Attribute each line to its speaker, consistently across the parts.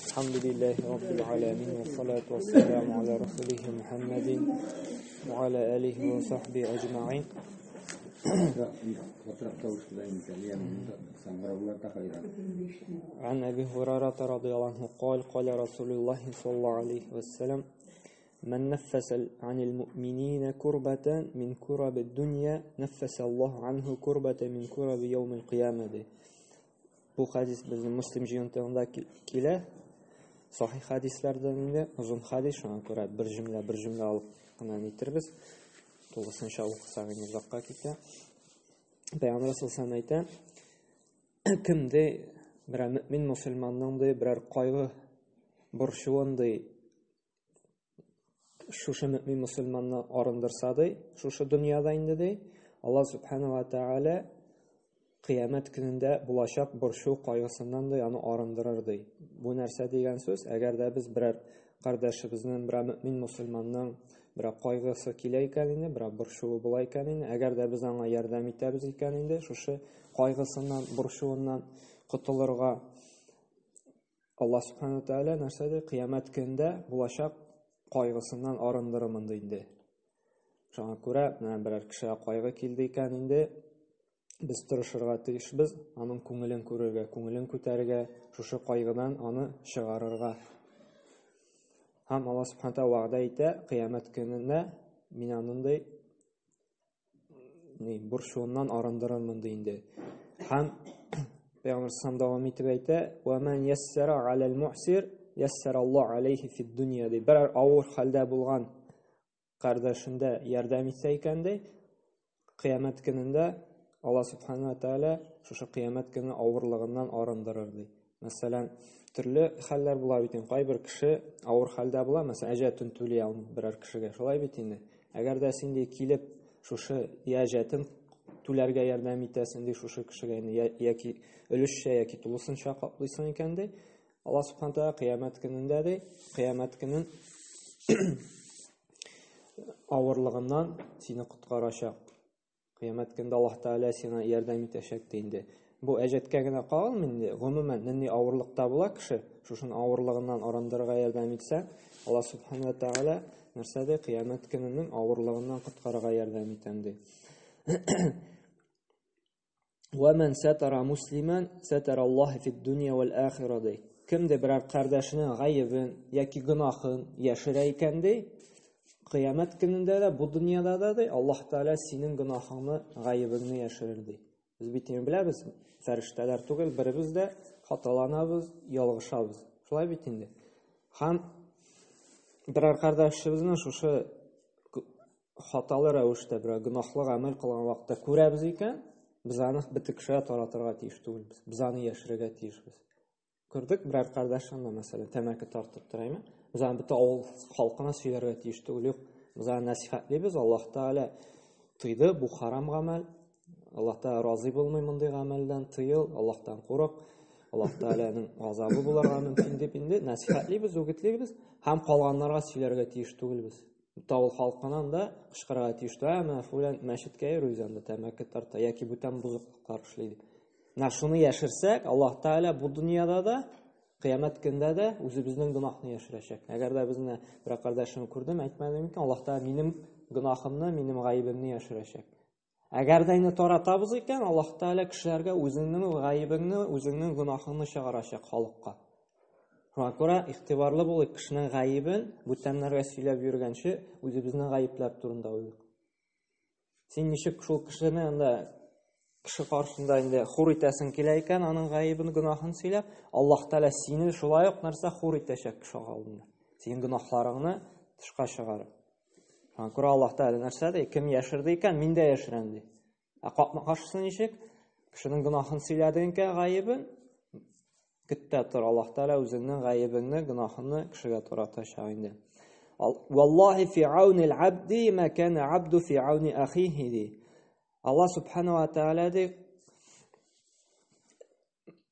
Speaker 1: الحمد لله رب العالمين والصلاة والسلام على رسوله محمد وعلى آله وصحبه أجمعين. عن أبي هريرة رضي الله عنه قال قال رسول الله صلى الله عليه وسلم من نفس عن المؤمنين كربة من كرب الدنيا نفس الله عنه كربة من كرب يوم القيامة. Бу хадис безнең Муслим җыентыгында килә. Сахих хадисләрдән инде озын хадис, шуңа күрә бер җөмлә бер җөмлә алып кына нитербез. Тулысынча укысак инде озакка китә. Пәйгамбәр саллаллаху әйтә, кем ди берәр мөмин мөселманның ди берәр кайгы борчуын ди шушы мөмин мөселманны арындырса ди, шушы дөньяда инде ди, Алла субхана ва тааля кыямәт көнендә булачак борчу кайгысыннан ди аны арындырыр ди. Бу нәрсә дигән сүз? Әгәр дә без берәр кардәшебезнең, берәр мөмин мөселманның берәр кайгысы килә икән инде, берәр борчуы була икән инде, әгәр дә без аңа ярдәм итәбез икән инде, шушы кайгысыннан, борчуыннан котылырга Алла субхана тааля нәрсә ди? Кыямәт көнендә булачак кайгысыннан арындырырмын ди инде. Шуңа күрә менә берәр кешегә кайгы килде икән инде, без тырышырга тиешбез, аның күңелен күрергә, күңелен күтәрергә, шушы кайгыдан аны чыгарырга. Һәм Алла субхана тааля вәгъдә итә, кыямәт көнендә мин аны ни борчуыннан арындырырмын ди инде. Һәм Пәйгамбәр саллаллаху дәвам итеп әйтә: "Ва ман яссара алал муъсир, яссара Аллаһ алейхи фид дөнья" ди. Берәр авыр хәлдә булган кардәшендә ярдәм итсә икән ди, кыямәт көнендә Алла субхана ва тааля шушы кыямәт көне авырлыгыннан арындырыр ди. Мәсәлән, төрле хәлләр була бит инде. Кайбер кеше авыр хәлдә була, мәсәлән, әҗәтен түли алмый берәр кешегә. Шулай бит инде. Әгәр дә син ди килеп шушы я әҗәтен түләргә ярдәм итәсең ди шушы кешегә инде яки өлешчә яки тулысынча каплыйсың икән ди, Алла субхана тааля кыямәт көнендә ди, кыямәт көнен авырлыгыннан сине коткарачак. Кыямәт көндә Аллаһ Тәгалә сиңа ярдәм итәчәк ди инде. Бу әҗәткә генә кагылмый инде. Гомумән, нинди авырлыкта була кеше, шушын авырлыгыннан арындырырга ярдәм итсә, Аллаһ Субхану ва Тәгалә нәрсә ди? Кыямәт көненең авырлыгыннан коткарырга ярдәм итәм ди. Ва ман сатара муслиман сатара Аллаһ фид дөнья вал ахира ди. Кем дә берәр кардәшенең гаебен яки гөнаһын яшерә икән ди, кыямәт көнендә дә, бу дөньяда да ди, Аллаһ Тәгалә синең гөнаһыңны, гаебеңне яшерер ди. Без бит инде беләбез, фәрештәләр түгел, беребез дә хаталанабыз, ялгышабыз. Шулай бит инде. Һәм берәр кардәшебезнең шушы хаталы рәвештә берәр гөнаһлы гамәл кылган вакытта күрәбез икән, без аны бөтен кешегә таратырга тиеш түгелбез. Без аны яшерергә тиешбез. Күрдек, берәр кардәш анда, мәсәлән, тәмәке тартып тора, әйме? Без аны бөтен авыл халкына сөйләргә тиеш түгел. Юк, без аны нәсихәтлибез, Аллаһ Тәгалә тыйды, бу харам гамәл. Аллаһ Тәгалә разый булмый мондый гамәлдән, тыел, Аллаһтан курык. Аллаһ Тәгаләнең газабы булырга мөмкин дип инде нәсихәтлибез, үгетлибез һәм калганнарга сөйләргә тиеш түгелбез. Авыл халкынан да кычкырырга тиеш түгел, менә фүлән мәчеткә йөри, үзе анда тәмәке тарта яки бүтән бозыклыклар эшли дип. Менә шуны яшерсәк, Аллаһ Тәгалә бу дөньяда да, кыямәт көндә дә үзебезнең гөнаһны яшерәчәк. Әгәр дә безне бер кардәшем күрдем, әйтмәдем икән, Аллаһ Тәгалә минем гөнаһымны, минем гаебемне яшерәчәк. Әгәр дә инде таратабыз икән, Аллаһ Тәгалә кешеләргә үзеңнең гаебеңне, үзеңнең гөнаһыңны чыгарачак халыкка. Шуңа күрә игътибарлы булыйк, кешенең гаебен бүтәннәргә сөйләп йөргәнче, үзебезнең гаепләр турында уйлыйк. Син ничек шул кешене анда кеше каршында инде хур итәсең килә икән, аның гаебен, гөнаһын сөйләп, Аллаһ Тәгалә сине шулай ук нәрсә хур итәчәк кеше алдында. Синең гөнаһларыңны тышка чыгарып. Шуңа күрә Аллаһ Тәгалә нәрсә ди? Кем яшерде икән, мин дә яшерәм ди. Ә капма-каршысы ничек? Кешенең гөнаһын сөйләдең икән, гаебен, көт тә тор, Аллаһ Тәгалә үзеңнең гаебеңне, гөнаһыңны кешегә таратачак инде. Валлаһи фи аунил абди ма кана абду фи ауни ахихи ди. Аллаһ субхана ва тааля ди,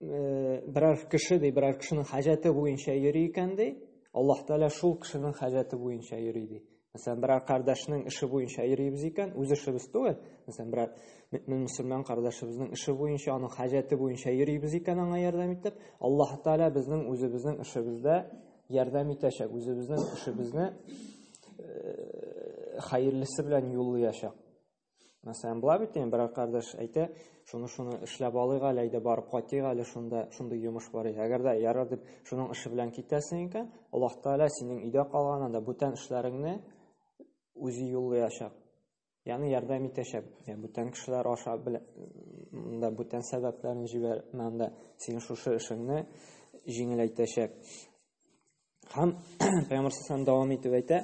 Speaker 1: берәр кеше ди, берәр кешенең хаҗәте буенча йөри икән ди, Аллаһ Тәгалә шул кешенең хаҗәте буенча йөри ди. Мәсәлән, берәр кардәшнең эше буенча йөрибез икән, үз эшебез түгел, мәсәлән, берәр мөмин мөселман кардәшебезнең эше буенча, аның хаҗәте буенча йөрибез икән, аңа ярдәм итеп, Аллаһ Тәгалә безнең үзебезнең эшебездә ярдәм итәчәк, үзебезнең эшебезне хәерлесе белән юллаячак. Мәсәлән, була бит инде, берәр кардәш әйтә, шуны-шуны эшләп алыйк әле, әйдә барып кайтыйк әле, шунда шундый йомыш бар иде. Әгәр дә ярар дип шуның эше белән китәсең икән, Аллаһ Тәгалә синең өйдә калган анда бүтән эшләреңне үзе юллаячак. Ягъни ярдәм итәчәк. Я бүтән кешеләр аша монда бүтән сәбәпләрне җибәреп, монда синең шушы эшеңне җиңеләйтәчәк. Һәм Пәйгамбәр саллаллаху дәвам итеп әйтә: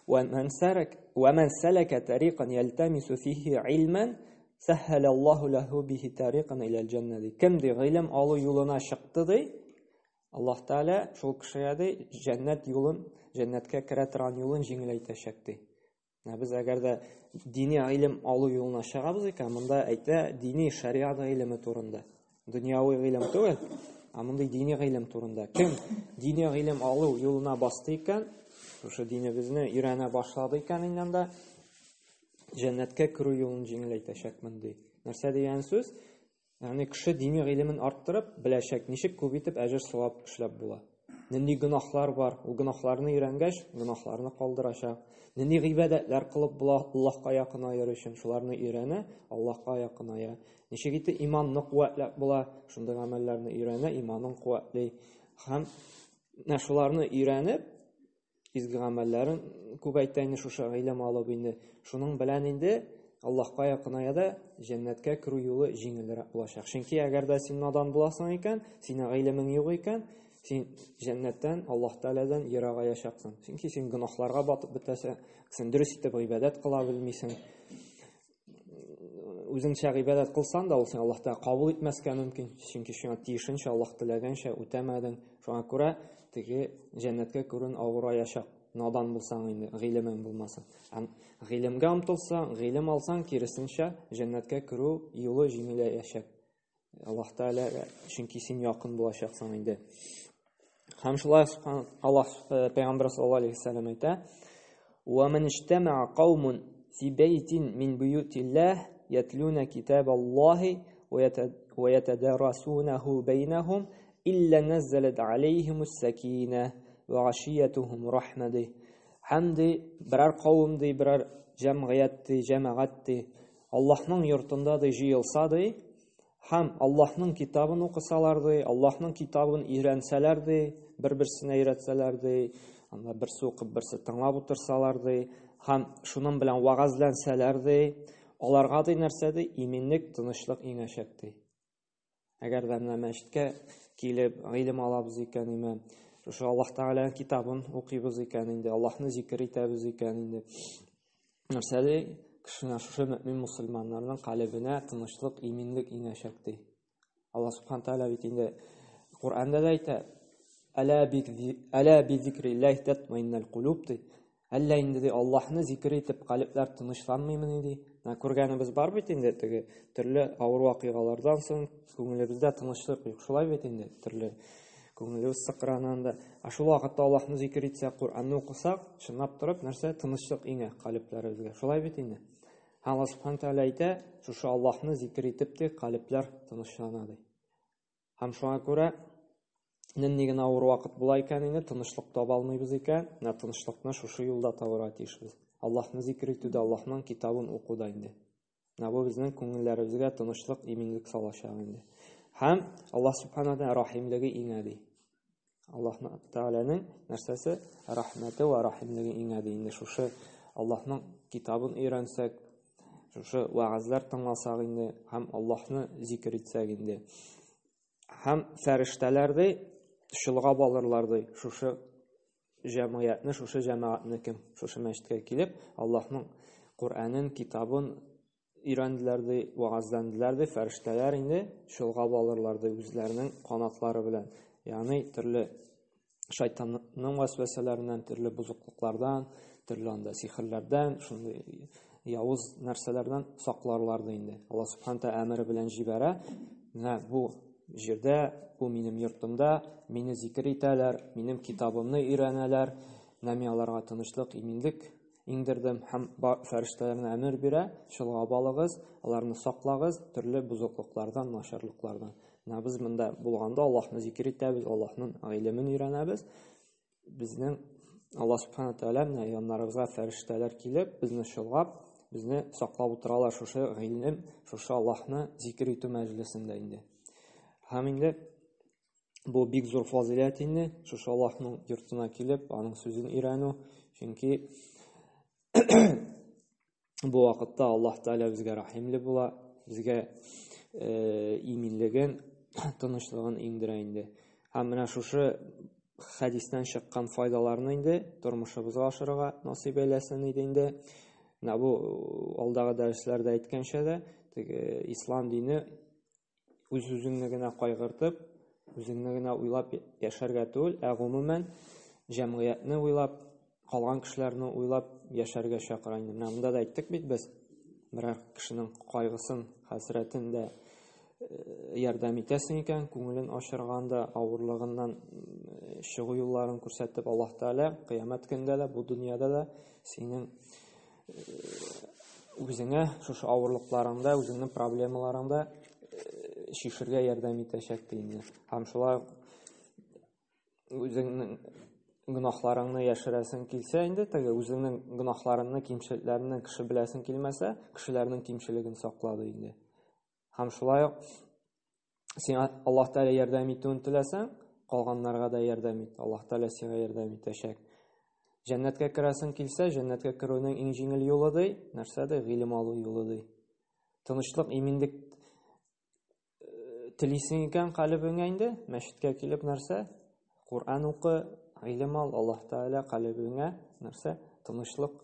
Speaker 1: "Ва ман сарак ва ман салака тариqan ялтамису фихи илман саххала Аллаһу лаху бихи тариqan иля җанна" ди. Кем ди гыйлем алу юлына чыкты ди, Аллаһ Тәгалә шул кешегә ди җәннәт юлын, җәннәткә керә торган юлын җиңеләйтәчәк ди. Ә без әгәр дә дини гыйлем алу юлына чыгабыз икән, монда әйтә дини шариат гыйлеме турында. Дөньяви гыйлем түгел, ә мондый дини гыйлем турында. Кем дини гыйлем алу юлына басты икән, шушы динебезне өйрәнә башлады икән инде анда җәннәткә керү юлын җиңеләйтәчәкмен ди. Нәрсә дигән сүз? Ягъни кеше дини гыйлемен арттырып, беләчәк, ничек күп итеп әҗер-савап эшләп була. Нинди гөнаһлар бар, ул гөнаһларны өйрәнгәч, гөнаһларны калдырачак. Нинди гыйбадәтләр кылып була Аллаһка якынаер өчен, шуларны өйрәнә, Аллаһка якыная. Ничек итеп иманны куәтләп була, шундый гамәлләрне өйрәнә, иманын куәтли. Һәм менә шуларны өйрәнеп, изге гамәлләрен күбәйтә инде шушы гыйлем алып инде. Шуның белән инде Аллаһка якыная да җәннәткә керү юлы җиңелрәк булачак. Чөнки әгәр дә син надан буласың икән, синең гыйлемең юк икән, син җәннәттән, Аллаһ Тәгаләдән ерагаячаксың. Чөнки син гөнаһларга батып бетәсең, син дөрес итеп гыйбадәт кыла белмисең. Үзеңчә гыйбадәт кылсаң да, ул сине Аллаһ Тәгалә кабул итмәскә мөмкин, чөнки сиңа тиешенчә, Аллаһ теләгәнчә үтәмәдең. Шуңа күрә теге җәннәткә керүен авыраячак, надан булсаң инде, гыйлемең булмаса. Һәм гыйлемгә омтылсаң, гыйлем алсаң, киресенчә, җәннәткә керү юлы җиңеләячәк. Аллаһ Тәгаләгә, чөнки син якын булачаксың инде. Һәм шулай Аллаһ э, Пәйгамбәр саллаллаһу алейһи вәсәлләм әйтә: "Ва ман иҗтамаа каумун фи бәйтин мин буютиллаһ ятлуна китабаллаһи ва ятадарасунаху бәйнахум илля наззалат алейһимус сакина ва гашиятухум рахма" ди. Һәм ди берәр кавым ди, берәр җәмгыять ди, җәмәгать ди, Аллаһның йортында ди җыелса ди, һәм Аллаһның китабын укысалар ди, Аллаһның китабын өйрәнсәләр ди, бер-берсенә өйрәтсәләр ди, анда берсе укып, берсе тыңлап утырсалар ди, һәм шуның белән вәгазьләнсәләр ди, аларга ди нәрсә ди, иминлек, тынычлык иңәчәк ди. Әгәр дә менә мәчеткә килеп гыйлем алабыз икән, име, шушы Аллаһ Тәгаләнең китабын укыйбыз икән инде, Аллаһны зикер итәбез икән инде. Нәрсә ди? Кешенә шушы мөмин мусульманнарның калебенә тынычлык, иминлек иңәчәк ди. Аллаһ Субхану Тәгалә бит инде Коръәндә дә әйтә, Әла би зикриллаһи татмаиннал кулуб ди. Әллә инде ди Аллаһны зикер итеп калебләр тынычланмыймыни ди. Менә күргәнебез бар бит инде теге төрле авыр вакыйгалардан соң күңелебездә тынычлык юк. Шулай бит инде төрле күңелебез сыкрана анда. Ә шул вакытта Аллаһны зикер итсәк, Коръәнне укысак, чынлап торып нәрсә тынычлык иңә калебләребезгә. Шулай бит инде. Аллаһ Субхану тәгалә әйтә, шушы Аллаһны зикер итеп ди калебләр тынычлана ди. Һәм шуңа күрә нинди генә авыр вакыт була икән инде, тынычлык таба алмыйбыз икән, менә тынычлыкны шушы юлда табарга тиешбез. Аллаһны зикр итүдә, Аллаһның китабын укуда инде. Менә бу безнең күңелләребезгә тынычлык, иминлек салачак инде. Һәм Аллаһ Субхану тәгалә рәхимлеге иңә ди. Аллаһ Тәгаләнең нәрсәсе? Рәхмәте вә рәхимлеге иңә ди. Инде шушы Аллаһның китабын өйрәнсәк, шушы вәгазьләр тыңласак инде һәм Аллаһны зикер итсәк инде. Һәм фәрештәләр ди, чолгап алырлар ди, шушы җәмгыятьне, шушы җәмәгатьне кем шушы мәчеткә килеп, Аллаһның Коръәнен, китабын өйрәнделәр ди, вәгазьләнделәр ди, фәрештәләр инде чолгап алырлар ди үзләренең канатлары белән. Ягъни төрле шайтанның вәсвәсәләреннән, төрле бозыклыклардан, төрле анда сихерләрдән, шундый явыз нәрсәләрдән сакларлар ди инде. Алла Субхану тәгалә әмере белән җибәрә. Менә бу җирдә, бу минем йортымда мине зикер итәләр, минем китабымны өйрәнәләр. Менә мин аларга тынычлык, иминлек Иңдердем һәм фәрештәләренә әмер бирә, чолгап алыгыз, аларны саклагыз төрле бозыклыклардан, начарлыклардан. Менә без монда булганда Аллаһны зикер итәбез, Аллаһның гыйлемен өйрәнәбез. Безнең Аллаһ субхана тәгалә менә яннарыбызга фәрештәләр килеп, безне чолгап, безне саклап утыралар шушы гыйлем, шушы Аллаһны зикер итү мәҗлесендә инде. Һәм инде бу бик зур фазыйләт инде, шушы Аллаһның йортына килеп, аның сүзен өйрәнү, чөнки бу вакытта Аллаһ Тәгалә безгә рәхимле була, безгә иминлеген, тынычлыгын иңдерә инде. Һәм менә шушы хәдистән чыккан файдаларны инде тормышыбызга ашырырга насыйп әйләсен иде инде. Менә бу алдагы дәресләрдә әйткәнчә дә, теге ислам дине үз-үзеңне генә кайгыртып, үзеңне генә уйлап яшәргә түгел, ә гомумән җәмгыятьне уйлап, калган кешеләрне уйлап яшәргә чакыра инде. Менә монда да әйттек бит без, берәр кешенең кайгысын, хәсрәтен дә ярдәм итәсең икән, күңелен ачырганда, авырлыгыннан чыгу юлларын күрсәтеп, Аллаһ Тәгалә кыямәт көндә дә, бу дөньяда да синең үзеңә шушы авырлыкларыңда, үзеңнең проблемаларыңда чишергә ярдәм итәчәк ди инде. Һәм шулай үзеңнең гөнаһларыңны яшерәсең килсә инде, теге үзеңнең гөнаһларыңны, кимчелекләреңне кеше беләсең килмәсә, кешеләрнең кимчелеген сакла ди инде. Һәм шулай ук сиңа Аллаһ Тәгалә ярдәм итүен теләсәң, калганнарга да ярдәм ит. Аллаһ Тәгалә сиңа ярдәм итәчәк. Җәннәткә керәсең килсә, җәннәткә керүнең иң җиңел юлы ди, нәрсә ди? Гыйлем алу юлы ди. Тынычлык, иминлек телисең икән калебеңә инде, мәчеткә килеп нәрсә? Коръән укы, гыйлем ал, Аллаһ Тәгалә калебеңә нәрсә? Тынычлык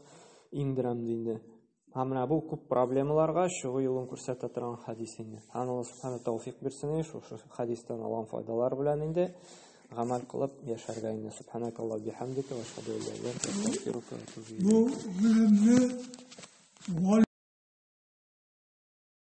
Speaker 1: иңдерәм ди инде. Һәм менә бу күп проблемаларга чыгу юлын күрсәтә торган хәдис инде. Һәм Аллаһ Субхану тәүфик бирсен инде, шушы хәдистән алган файдалар белән инде гамәл кылып яшәргә инде. Субханакаллаһу бихамдика ва ашһаду ан ла илаһа илля анта астагфирука ва атубу
Speaker 2: Бу
Speaker 1: иләйк.
Speaker 2: гыйлемне